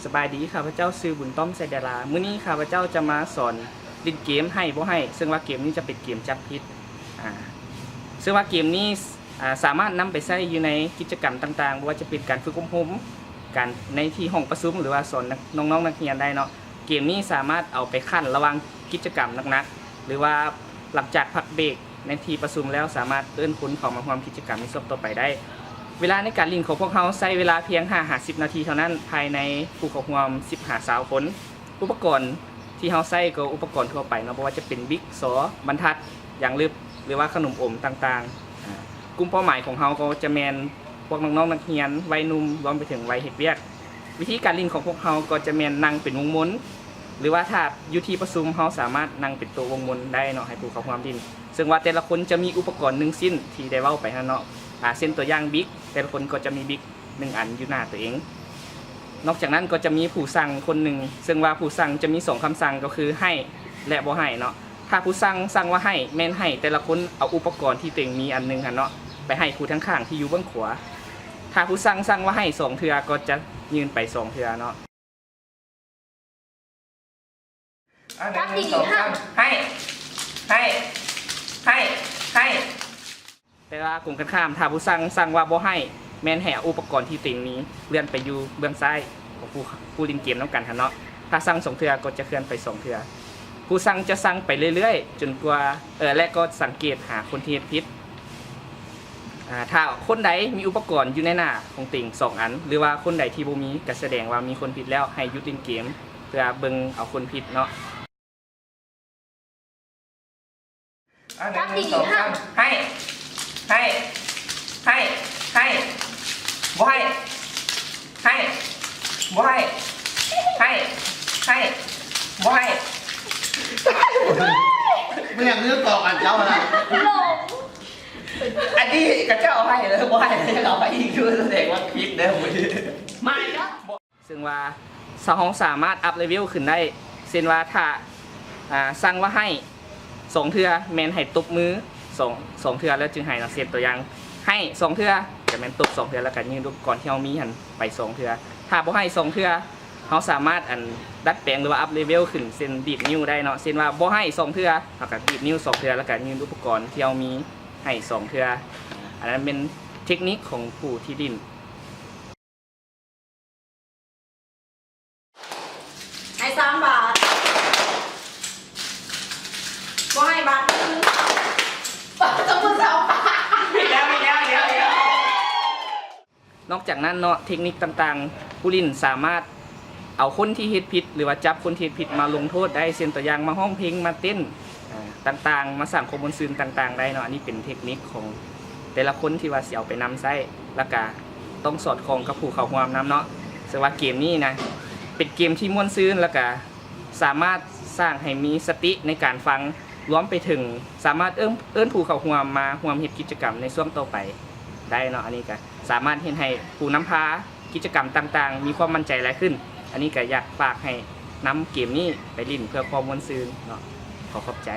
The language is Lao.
ສະບາຍດີ, ຂ້າພະເຈົ້າຊື່ບຸນຕ້ອມ ໄຊດາລາ. ມື້ນີ້ຂ້າພະເຈົ້າຈະມາສອນຫຼິ້ນເກມໃຫ້ບໍ່ໃຫ້, ເຊິ່ງວ່າເກມນີ້ຈະເປັນເກມຈັບຜິດ. ອາ ເຊິ່ງວ່າເກມນີ້ ອາ ສາມາດນຳໄປໃຊ້ຢູ່ໃນກິດຈະກຳຕ່າງໆ, ບໍ່ວ່າຈະເປັນການຝຶກອົບຮົມ, ການໃນທີ່ຫ້ອງປະຊຸມ ຫຼືວ່າສອນນັກ ນ້ອງໆນັກຮຽນໄດ້ເນາະ. ເກມນີ້ສາມາດເອົາໄປຂັ້ນລະຫວ່າງກິດຈະກຳໜັກໆ ຫຼືວ່າຫຼັງຈາກພັກເບກໃນທີ່ປະຊຸມແລ້ວ ສາມາດເອີ້ນຄົນເຂົ້າມາຮ່ວມກິດຈະກຳໃນຊ່ວງຕໍ່ໄປໄດ້. ເວລາໃນການຫຼິ້ນຂອງພວກເຮົາໃຊ້ເວລາພຽງຫ້າຫາສິບນາທີເທົ່ານັ້ນ, ພາຍໃນຜູ້ເຂົ້າຮ່ວມສິບຫາຊາວຄົນ. ອຸປະກອນທີ່ເຮົາໃຊ້ກໍອຸປະກອນທົ່ວໄປເນາະ, ບໍ່ວ່າຈະເປັນບິກ, ສໍ, ບັນທັດ, ຢາງລຶບ ຫຼືວ່າຂະໜົມອົມຕ່າງໆ. ອາ ກຸ່ມເປົ້າໝາຍຂອງເຮົາກໍຈະແມ່ນພວກນ້ອງໆນັກຮຽນ, ໄວໜຸ່ມ, ລວມໄປເຖິງໄວເຮັດວຽກ. ວິທີການຫຼິ້ນຂອງພວກເຮົາກໍຈະແມ່ນນັ່ງເປັນວົງມົນ ຫຼືວ່າຖ້າຢູ່ທີ່ປະຊຸມ ເຮົາສາມາດນັ່ງເປັນໂຕະວົງມົນໄດ້ເນາະ ໃຫ້ຜູ້ເຂົ້າຮ່ວມຫຼິ້ນ. ເຊິ່ງວ່າແຕ່ລະຄົນຈະມີອຸປະກອນໜຶ່ງຊິ້ນທີ່ໄດ້ເວົ້າໄປຫັ້ນເນາະ, ອາ ເຊັ່ນຕົວຢ່າງບິກ, ແຕ່ລະຄົນກໍຈະມີບິກ ໜຶ່ງອັນຢູ່ໜ້າຕົວເອງ. ນອກຈາກນັ້ນກໍຈະມີຜູ້ສັ່ງຄົນໜຶ່ງ, ເຊິ່ງວ່າຜູ້ສັ່ງຈະມີສອງຄຳສັ່ງ ກໍຄືໃຫ້ ແລະ ບໍ່ໃຫ້ເນາະ. ຖ້າຜູ້ສັ່ງສັ່ງວ່າໃຫ້ ແມ່ນໃຫ້ແຕ່ລະຄົນເອົາອຸປະກອນທີ່ຕົວເອງມີອັນໜຶ່ງຫັ້ນເນາະ ໄປໃຫ້ຜູ້ທາງຂ້າງທີ່ຢູ່ເບື້ອງຂວາ. ຖ້າຜູ້ສັ່ງສັ່ງວ່າໃຫ້ສອງເທື່ອ ກໍຈະຍື່ນໄປສອງເທື່ອເນາະ. ຈັບດີໆ ຫ້າມ ໃຫ້ ໃຫ້ ໃຫ້ ໃຫ້. ແຕ່ວ່າກົງກັນຂ້າມ, ຖ້າຜູ້ສັ່ງສັ່ງວ່າບໍ່ໃຫ້ ແມ່ນໃຫ້ເອົາອຸປະກອນທີ່ຕົວເອງມີເລື່ອນໄປຢູ່ເບື້ອງຊ້າຍຂອງຜູ້ ຜູ້ຫຼິ້ນເກມນຳກັນຫັ້ນເນາະ. ຖ້າສັ່ງສອງເທື່ອກໍຈະເຄື່ອນໄປສອງເທື່ອ. ຜູ້ສັ່ງຈະສັ່ງໄປເລື້ອຍໆ ຈົນກວ່າ ເອີ ແລະ ກໍສັງເກດຫາຄົນທີ່ເຮັດຜິດ. ອາ ຖ້າຄົນໃດມີອຸປະກອນຢູ່ໃນໜ້າຂອງຕົວເອງສອງອັນ ຫຼືວ່າຄົນໃດທີ່ບໍ່ມີ ກໍສະແດງວ່າມີຄົນຜິດແລ້ວ, ໃຫ້ຢຸດຫຼິ້ນເກມເພື່ອເບິ່ງເອົາຄົນຜິດເນາະ. ຈັບດີໆ ຫ້າມ ໃຫ້ ໃຫ້ ໃຫ້ ໃຫ້ ບໍ່ໃຫ້ ໃຫ້ ບໍ່ໃຫ້ ໃຫ້ ໃຫ້ ບໍ່ໃຫ້. ມັນຍັງເລື່ອງຕໍ່ກັນເຈົ້ານະ. ອັນນີ້ກະເຈົ້າໃຫ້ແລ້ວ ບໍ່ໃຫ້ແລ້ວ ເອົາໃຫ້ອີກຢູ່ ສະແດງວ່າຜິດເດີ. ມາອີກແລ້ວ. ເຊິ່ງວ່າເຮົາສາມາດອັບເລເວວຂຶ້ນໄດ້, ເຊັ່ນວ່າຖ້າ ອາ ສັ່ງວ່າໃຫ້ສອງເທື່ອ ແມ່ນໃຫ້ຕົບມືສອງ ສອງເທື່ອແລ້ວຈຶ່ງໃຫ້ເນາະ. ເຊັ່ນຕົວຢ່າງ ໃຫ້ສອງເທື່ອ ກະແມ່ນຕົບສອງເທື່ອ ແລ້ວກະຍື່ນອຸປະກອນທີ່ເຮົາມີຫັ້ນໄປສອງເທື່ອ. ຖ້າບໍ່ໃຫ້ສອງເທື່ອ ເຮົາສາມາດ ອັນ ດັດແປງ ຫຼືວ່າອັບເລເວວຂຶ້ນ ເຊັ່ນດີດນິ້ວໄດ້ເນາະ. ເຊັ່ນວ່າບໍ່ໃຫ້ສອງເທື່ອ ເຮົາກະດີດນິ້ວສອງເທື່ອ ແລ້ວກະຍື່ນອຸປະກອນທີ່ເຮົາມີໃຫ້ສອງເທື່ອ. ອັນນັ້ນແມ່ນເທັກນິກຂອງຜູ້ທີ່ຫຼິ້ນ. ໃຫ້ສາມບາດ ບໍ່ໃຫ້ບາດໜຶ່ງ ສອງບາດ. ຜິດແລ້ວ ຜິດແລ້ວ ຜິດແລ້ວ ຜິດແລ້ວ. ນອກຈາກນັ້ນເນາະ ເທັກນິກຕ່າງໆ ຜູ້ຫຼິ້ນສາມາດເອົາຄົນທີ່ເຮັດຜິດ ຫຼືວ່າຈັບຄົນທີ່ເຮັດຜິດມາລົງໂທດໄດ້, ເຊັ່ນຕົວຢ່າງມາຮ້ອງເພງ ມາເຕັ້ນ ອາ ຕ່າງໆ ມາສ້າງຄວາມມ່ວນຊື່ນຕ່າງໆໄດ້ເນາະ. ອັນນີ້ເປັນເທັກນິກຂອງແຕ່ລະຄົນທີ່ວ່າຊິເອົາໄປນຳໃຊ້ ແລ້ວກະຕ້ອງສອດຄ່ອງກັບຜູ້ເຂົ້າຮ່ວມນຳເນາະ. ເຊິ່ງວ່າເກມນີ້ນະ ເປັນເກມທີ່ມ່ວນຊື່ນ ແລ້ວກະສາມາດສ້າງໃຫ້ມີສະຕິໃນການຟັງ, ລວມໄປເຖິງສາມາດເອີ້ນ ເອີ້ນຜູ້ເຂົ້າຮ່ວມມາຮ່ວມເຮັດກິດຈະກຳໃນຊ່ວງຕໍ່ໄປໄດ້ເນາະ. ອັນນີ້ກະສາມາດເຮັດໃຫ້ຜູ້ນຳພາກິດຈະກຳຕ່າງໆມີຄວາມໝັ້ນໃຈຫຼາຍຂຶ້ນ. ອັນນີ້ກະຢາກຝາກໃຫ້ນຳເກມນີ້ໄປຫຼິ້ນເພື່ອຄວາມມ່ວນຊື່ນເນາະ. ຂໍຂອບໃຈ.